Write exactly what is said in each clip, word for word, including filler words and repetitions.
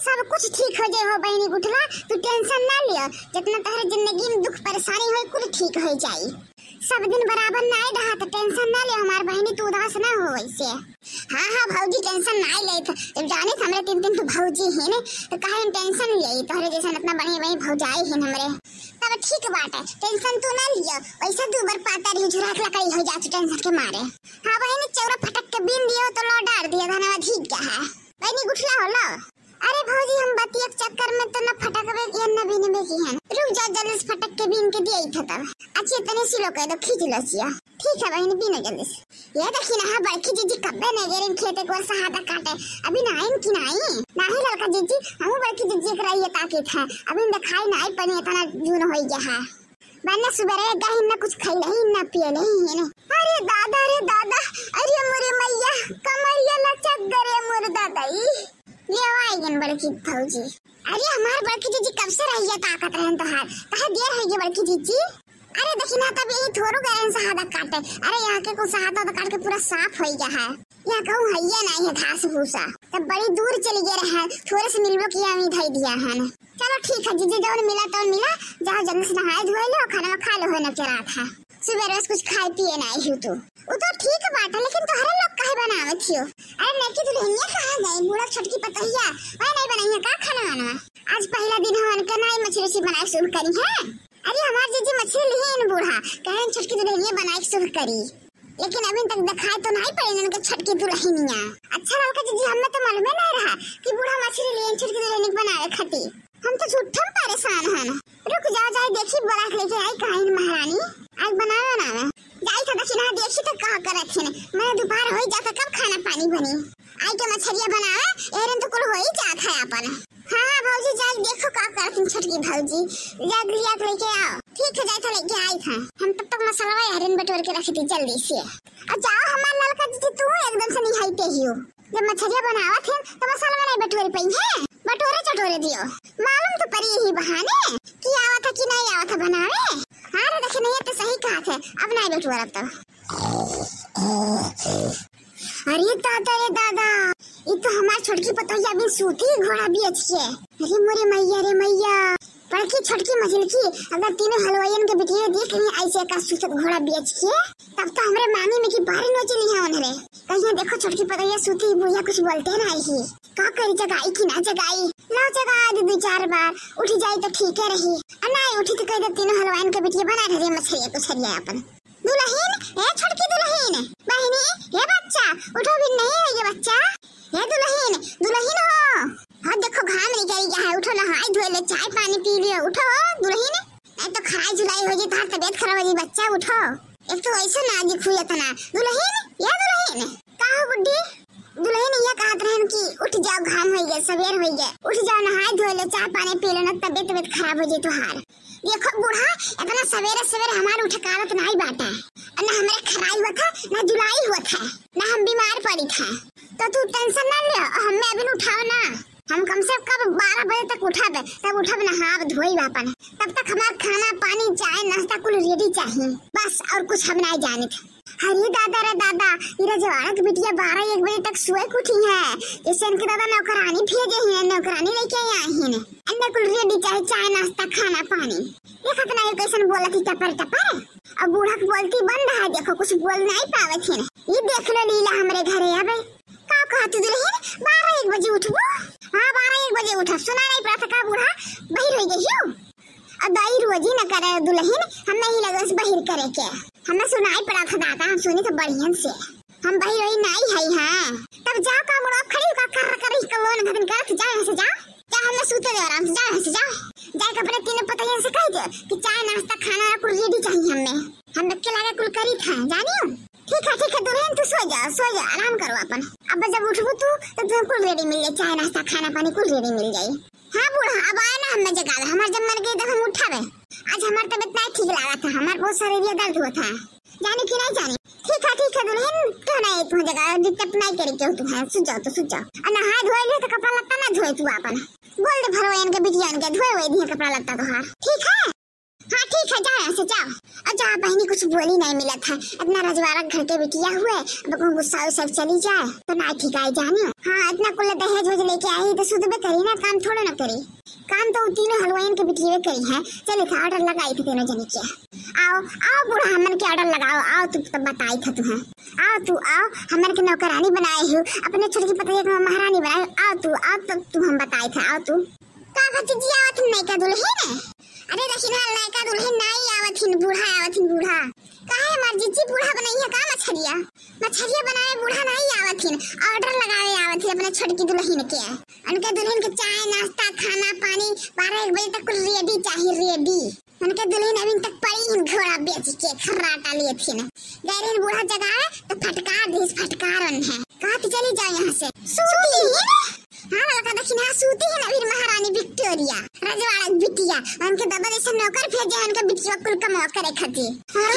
सब कुछ ठीक हो जाए हो बहिनी गुठला, तू tension ना लियो। जितना तोहरे जिंदगी में दुख परेशानी होई, कुल ठीक हो जाई। सब दिन बराबर ना रहा, तो tension ना लियो हमार बहिनी, तू उदास ना हो वैसे। हाँ, हाँ भौजी, tension ना ले, तो जब जाने से हमरे तीन, तीन ठो भौजी हैं ने, तो काहे tension ले, तोहरे जैसन इतना बढ़िया, बढ़िया भौजाई हैं हमरे। तब ठीक बाटे, tension तू ना लियो, वैसे दू बार पाता रही, झुराक लकड़ी हो जात tension के मारे। हाँ बहिनी, चौरा फटक के बीन दियो, तो लो डार दिया, धनवा धीक गया है। बहिनी गुठला हो लो। अरे भौजी, हम बतिया के चक्कर में तो न फटकबे की हन, न बीनबे की हन। रुक जाओ, जल्दी से फटक के बीन के दिया ही था तब। अच्छी तनी सिलो कह दो, खींच लो सिया। ठीक है बहिनी, बीनो जल्दी से। ये देखी ना, हाँ, बड़की जीजी कब्बे नहीं गए खेते को सहादा काटे। अभी ना आइन की ना आई। ना ही लड़का जीजी, हम बड़की जीजी के रहिए ताकि था। अभी हम दिखाई ना आई, पनी इतना जून हो गया है। बन्ने सुबेरे गहिन न कुछ खइले ही, न पियले ही ने। अरे दादा, रे दादा, अरे मोरे मैया, कमरिया लचक गरे मोरे दादा ई। ये आइगन बड़की भौजी। अरे हमार बड़की जीजी कब से रहिया ताकत रहन तोहार। कहाँ देर है ये बड़की जीजी? अरे देखी ना, तब यही थोड़ो गए सहादा काटे। अरे यहाँ के कुल सहादा तो काट के पूरा साफ हो गया है। यहाँ कहूँ हइये नहीं है घास भूसा। तब बड़ी दूर चली गए रहे, थोड़े से मिलबो किया, हम धई दिया है। चलो ठीक है जीजी, जौन मिला तौन मिला, जाओ जल्दी से नहाए धोए लो, खाना खा लो, होने के रात है। सुबह रोज कुछ खाए पिए नहीं हो तू। वो तो ठीक बात है, लेकिन तोहरे लोग काहे बनावत हियो? अरे नकी दुल्हनिया कहाँ गई? बूढ़ा छोटकी पतोहिया, वह नहीं बनाई है का खाना वाना? आज पहला दिन है उनके, नहीं मछली उछली बनाए शुरू करी है। अरे हमार जीजी मछली लिए इन बूढ़ा, कहें छोटकी दुल्हनिया बनाए शुरू करी। लेकिन अभी तक दिखाई तो नहीं पड़ी इनके छोटकी दुल्हनिया। अच्छा ललका जीजी, हमें तो मालूम नहीं रहा कि बूढ़ा मछली लिए छोटकी दुल्हनिया बनावे खातिर। हम तो झूठम परेशान हन। रुक जाओ, जाए देखी बोला के लेके आई कहीं महारानी। आज बनावे बनावे। जाई तो देखी ना, देखी तो का करत है। मैं दोपहर हो जाता, कब खाना पानी बनी? आई के मछलिया बनावे, एहरन तो कुल हो ही जात है अपन। हाँ, हाँ, भौजी, जाई देखो का करत हैं छोटकी भौजी। जा लिया के लेके आओ। ठीक है, जाई तो लेके आई था। हम तब तक मसाला हरिन बटोर के रख दी जल्दी से। आ जाओ हमार ललका जीजी, तू एकदम से निहाइते ही हो। जब मछलिया बनावत है, तो मसाला नहीं बटोर पाई है। बटोरे चटोरे दियो। मालूम तो पड़ी यही बहाने कि आवत है कि नहीं आवत है बनावे। हाँ रे, देखे नहीं तो सही कहा थे, अब नहीं बटोरब तब। अरे दादा रे दादा, ये तो हमार छोटकी पतोहिया अभी सूती घोड़ा बेच के। अरे मोरे मैया रे मैया, बड़की छोटकी मझिलकी, अगर तीनों हलवाइयन के बिटिया देख ली ऐसे का सूतत घोड़ा बेच के, तब तो हमरे मांगी में की बारी नोच ली है उन्हरे। कहिया देखो छोटकी पतोहिया सूती बुढ़िया कुछ बोलते ना आई ही। का करी, जगाई कि ना जगाई? लाओ जगा दे दो चार बार, उठी जाई तो ठीक है रही। आ नहीं उठी तो कह दे तीनों हलवाइन के बिटिया बना दे मछलिया कुछरिया अपन। दुलहिन, ए छोटकी दुलहिन, बहिनी, ए बच्चा, उठो भी नहीं है ये बच्चा। ए दुलहिन, दुलहिन हो। हाँ देखो घाम निकल गया है, उठो नहाई धोए ले, चाय पानी पी लियो, उठो दुलहिन। नहीं तो खराई जुलाई हो जी, तार तबीयत खराब हो जी बच्चा, उठो। एक तो ऐसे नाजुक हुई इतना। दुलहिन, ए दुलहिन। का हो बुड्ढी? दुलहिन ये कहत रहन कि उठ जाओ, घाम होई गए, सवेर होई गए, उठ जाओ, नहाए धोए ले, चाय पानी पी लो, ना तबीयत तबीयत खराब हो जाए तुहार। देखो बूढ़ा, इतना सवेरे सवेरे हमार उठे का आदत नहीं बाटे, और ना हमरे खराई होत है, ना जुलाई होत है, ना हम बीमार पड़ी थे, तो तू tension ना ले, हमें अभी उठाओ ना। हम कम से कम बारह बजे तक उठब, तब उठब नहाब धोइब अपन। तब तक हमार खाना पानी चाय नाश्ता कुल ready चाहिए, बस और कुछ हम नहीं जानित। अरे दादा रे दादा, ई रजवाड़ा के बिटिया बारह एक बजे तक सोए के उठी है, जैसे इनके दादा नौकरानी भेजे हैं, नौकरानी लेके आई हैं। अन्ने कुल ready चाहे चाय नाश्ता खाना पानी। देखत नहीं कैसन बोलत ही टपर टपर। अब बूढ़ा के बोलती बंद है, देखो कुछ बोल नहीं पावत है। ये देख लो लीला हमरे घरे। अब का कहत दुलहिन, बारह एक बजे उठबू? हाँ, बारह एक बजे उठब। सुना नहीं पड़ा था का बूढ़ा? बहिर हो गई हो। अब दाई रोजी न करे दुलहिन, हम नहीं लगे बहिर करे के। हमें सुनाई पड़ा था दादा, हम सुनी तो बढ़िया से। हम बहिर वही नहीं है, हाँ। तब जाओ का मुड़ो खड़ी का कर कर ही कलोन घदन करत, जाओ यहाँ से जाओ। जा हमें सूते दे आराम से, जाओ यहाँ से जाओ। जाके अपने तीनों पतोहियन से कह दो कि चाय नाश्ता खाना कुल ready चाहिए हमें। हम लोग के लागे कुल करी था, जानियो। ठीक है, ठीक है दुलहिन, तू सो जा, सो जा, आराम करो अपन। अब जब उठबू तू तो तुम कुल ready मिल जाए, चाय नाश्ता खाना पानी कुल ready मिल जाए। हाँ बूढ़ा, अब आए ना हमें जगावे, हमार जब मन गई तब हम उठावे। आज हमार तबीयत नहीं ठीक लागत है, हमार बहुत शरीर दर्द होत है, जानी कि नहीं जानी? ठीक है, ठीक है दुलहिन, क्यों नहीं तू जगावे, disturb नहीं करे क्यों तू है, सो जाओ तो सो जाओ। और नहाए धोए लियो तो कपड़ा लत्ता ना धोए तू अपन, बोल दे भरवाइन के बिटिया के धोए वही दिए कपड़ा लत्ता तोहार, ठीक है? हाँ ठीक है, जाओ यहाँ से जाओ। और जा बहिनी, कुछ बोली नहीं मिलत है, इतना रजवाड़ा घर के बिटिया हुए, अब कहूँ गुस्सा उस्सा चली जाए तो ना ठीक आई जानियो। हाँ, इतना कुल दहेज वहेज लेके आई तो सुधबे करी ना, काम थोड़ो ना करी। काम तो उ तीनों हलवाइन के बिटियवे करी है। चल, एक order लगाई थे तीनों जनी के। आओ, आओ बूढ़ा, हमन के order लगाओ, आओ तू, तब बताई था तुम्हें। आओ तू, आओ, हमन के नौकरानी बनाए हो, अपने छोटकी पतोहिया के महारानी बनाए हो, आओ तू, आओ तब तू हम बताई था, आओ तू। का भतीजी आवत है नयका दुल्हन? अरे देखी ना, नयका दुल्हन नाई आवत हिन, बूढ़ा आवत हिन, बूढ़ा। काहे हमार जीजी बूढ़ा बनई है का मछरिया? मछरिया बनावे बूढ़ा नाई आवत हिन, order लगावे आवत हिन अपने छोटकी दुल्हन के। उनके दुल्हन के चाय, नाश्ता, खाना, पानी बारह एक बजे तक कुल ready चाही, ready। उनके दुल्हन अभी तक पड़ी हिन घोड़ा बेच के, खर्राटा लिए थिन। गए रहिन बूढ़ा जगावे तो फटकार दिस, फटकार उन्हें। कहा कि चली जाओ यहाँ से। सूती हिन? हाँ, लड़का देखी ना, सूती हिन अभी महारानी विक्टोरिया, रजवाड़ा बिटिया। उनके दादा जैसे नौकर भेजे हैं उनके बिटिया कुल कमावा करे खातिर। हाँ,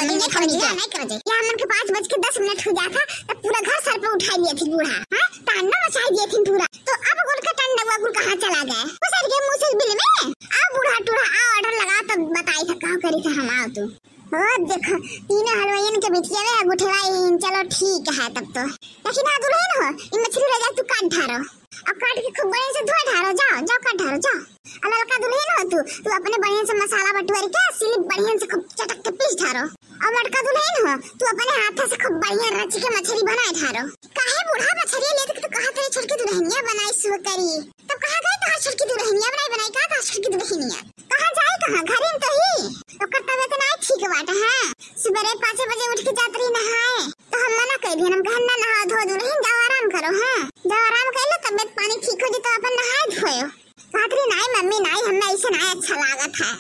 नहीं करेंगे, नहीं करेंगे। या हमन के पाँच बज के दस मिनट हो जाता, तब पूरा घर सर पे उठा लिए थे बूढ़ा। हाँ, तांडव मचाई दिए थे पूरा। तो अब उनका टंडवा कुल कहाँ चला गया? वो सर के मुँह से बिल में। अब बूढ़ा टूढ़ा आ order लगा, तब बताई था का करी था हम। आओ तू। ओ देखो, तीनों हलवाइयन के बिटिया में अंगूठे लाई, चलो ठीक है तब तो। लेकिन हाँ दुल्हन हो, ई मछली ले जा तू काट ढारो। अब काट के खूब बढ़िया से धो ढारो, जाओ, जाओ काट ढारो, जाओ। आ ललका दुल्हन हो तू, तू अपने बढ़िया से मसाला बटुअर के सिली बढ़िया से खूब चटक के पीस ढारो। और मोटका दुल्हन हो, तू अपने हाथ से खूब बढ़िया रच के मछली बनाए ढारो। काहे बूढ़ा मछली लेते कि तू कहा तेरे छोटकी दुल्हनिया बनाई सुअ करी? तब कहाँ गई तोहार छोटकी दुल्हनिया? बनाई, बनाई, कहाँ तोहार छोटकी दुल्हनिया? कहाँ जाए, कहाँ? घरे में तो ही। ओकर तबियत ना ठीक बाटे, हाँ। सुबेरे पाँच बजे उठ के जात रही नहाए, तो हम मना कर दिहन, हम कहन, "ना नहाओ धो दुल्हन, जाओ आराम करो, हाँ। जाओ आराम कर लो, तबियत पानी ठीक हो जाए तो अपन नहाए धोयो।" कहत रही, "नाई मम्मी, नाई, हमें ऐसे नाई अच्छा लागत है।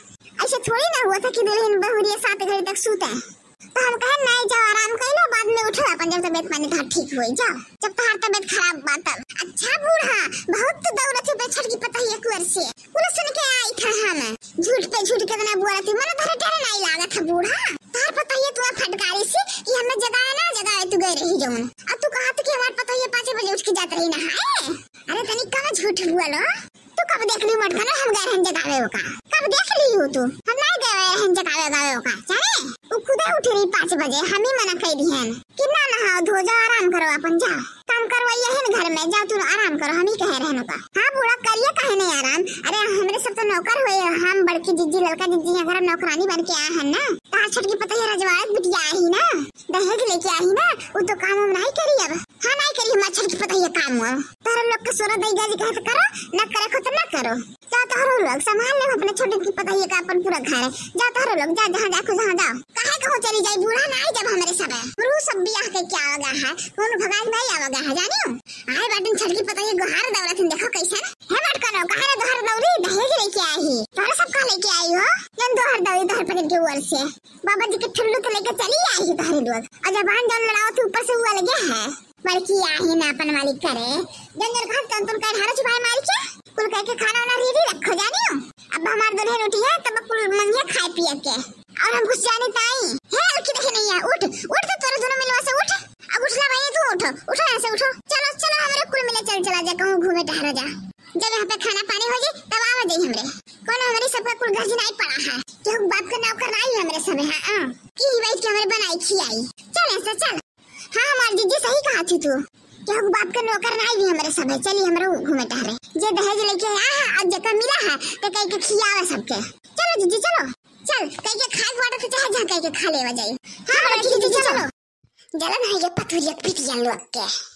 ऐसे थोड़ी ना हुआ था कि दुल्हन बहुरिया सात घड़ी तक सूते।" तो हम कहे, "नहीं, जाओ आराम कर लो, बाद में उठो अपन, जब तबियत पानी तोहार ठीक होई, जाओ, जब तोहार तबियत खराब बा तब।" अच्छा बूढ़ा, बहुत तो दौड़त हो बे छोटकी पतोहिया कुअर से, कुल सुन के आई था हम। झूठ पे झूठ कितना बोला थी, मने धरे डर नहीं लागत है बूढ़ा। तोहार पतोहिया तू फटकारी से कि हमें जगाए ना जगाए, तू गए रही जौन। अब तू कहा कि हमार पतोहिया पाँच बजे उठ के जात रही नहाए। अरे तनी कम झूठ बोलो। तू कब देख ली मोटका ना हम गए रहन जगावे ओका? कब देख ली हो तू? हम नहीं गए रहन जगावे गावे ओका, जाने? उ खुदे उठ रही पाँच बजे, हम ही मना कर दिहन कि ना नहाओ धो जाओ, आराम करो अपन, जाओ। काम करवाइए है ना घर में, जाओ तू आराम करो, हम ही कहे रहन ओका। हाँ बूढ़ा, करिए काहे नहीं आराम? अरे हमरे सब तो नौकर हुए, हम बड़की जिज्जी, ललका जिज्जी यहाँ घर में नौकरानी बन के आए हैं ना। तार छोटकी पतोहिया रजवाड़क बिटिया आई ना, दहेज लेके आई ना, वो तो काम हम नहीं करी अब। हाँ, नहीं करी हमार छोटकी पतोहिया काम वाम। तोहरे लोग के सोना दई गाजी कहे तो करो, ना करे को तो ना करो। जा तोहरो लोग संभाल ले अपने छोटकी पतोहिया का अपन पूरा घर। जा तोहरो लोग, जा जहाँ जा खुद जहाँ जाओ। काहे कहो चली जाई बूढ़ा ना आई जब हमरे सब है। हमरो सब बियाह के क्या आवा गया है, कौन भगाई नहीं आवा गया है, जानियो? आए बाटन छोटकी पतोहिया गोहार दौलत देखो कैसे ना। हे मटकनो, काहे रे दोहर दौली दहेज लेके आई ही? तोहरे सब का लेके आई हो? जन दोहर दौली दोहर पकड़ के ऊपर से। बाबा जी के ठुल्लू तो लेके चली आई ही तोहरे लोग। और जबान जौन लड़ाओ थे ऊपर से वो अलगे है। बड़की आई ना अपन मालिक करे। जन जन कहा तन तुम कह ढारो छुपाए मारी के। कुल कह के खाना वाना रेडी रखो जानियो। अब हमार दुल्हन उठी है तब कुल मंगिया खाए पिए के। और हम कुछ जाने ताई। हे अलकी देखे नहीं है, उठ, उठ तो तोरे दोनों मिलवा से उठ। अब उठला भाई तू उठो, उठो यहाँ से उठो। चलो, चलो हमरे कुल मिले चल चला जा, कहूँ घूमे टहरा जा। जब यहाँ पे खाना पानी हो जाए तब आवा जाई हमरे। कौनो हमरे सबका कुल घर नहीं पड़ा है। केहू बाप का नौकर नहीं हमरे सब है, हाँ। की बैठ के हमरे बनाई खियाई। चल ऐसे चल। हाँ, हमार जीजी सही कहा थी तू। केहू बाप के नौकर नाई भी हमरे सब है। चली हमरो घूमे टहरे। जे दहेज लेके आया है और जेकर मिला है, ते कह के खियावे सबके। चलो जीजी, चलो। चल, कह के खाए के बाटे तो चाहे जहाँ कह के खा लेवा जाई। हाँ, हाँ, बड़की जीजी, चलो। जलन है ये पथुरिया पिटिया लोग के।